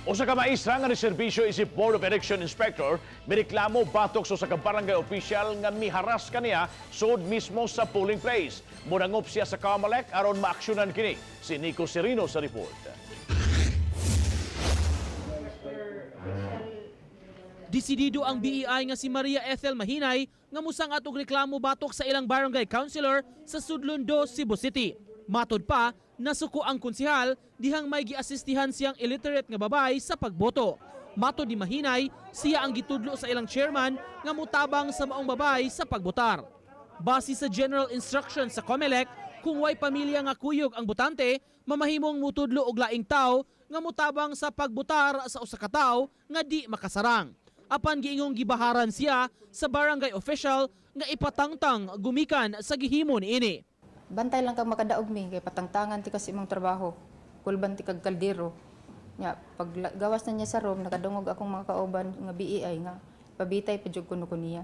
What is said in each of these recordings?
Usa ka maestra nga ni-serbisyo isip Board of Election Inspector mireklamo batok sa usa ka barangay official nga miharas kaniya sud mismo sa polling place. Munangop siya sa COMELEC aron maaksyonan kini. Si Nico Serino sa report. Desidido ang BEI nga si Maria Ethel Mahinay nga musangat og reklamo batok sa ilang barangay councilor sa Sudlon 2, Cebu City. Matod pa, nasuko ang konsihal dihang may giasistihan siyang illiterate nga babay sa pagboto. Matod ni Mahinay, siya ang gitudlo sa ilang chairman nga mutabang sa maong babay sa pagbotar. Base sa general instruction sa COMELEC, kung way pamilya nga kuyog ang botante, mamahimong mutudlo og laing tawo nga mutabang sa pagbotar sa usa ka tawo nga di makasarang. Apan giingong gibaharan siya sa barangay official nga ipatangtang gumikan sa gihimo niini. Bantay lang kag makadaog mi kay patangtangan ti kasi imong trabaho. Kulban ti kag kaldero. Nya pag gawas na niya sa room, nakadungog akong mga kauban nga BEI nga pabitay pa jud kuno ko niya.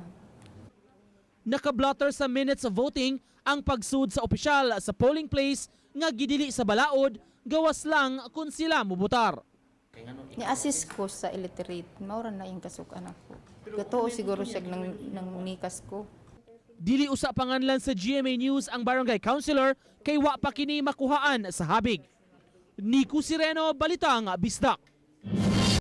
Nakablotter sa minutes of voting ang pagsud sa opisyal sa polling place nga gidili sa balaod, gawas lang kung sila mubutar. Ni assist ko sa illiterate, mao ra na yung kasukan ako. Gatuo siguro siya nang nikas ko. Dili usa panganlan sa GMA News ang barangay councilor kay wa pa kini makuhaan sa habig. Nico Sireno, Balitang Bisdak.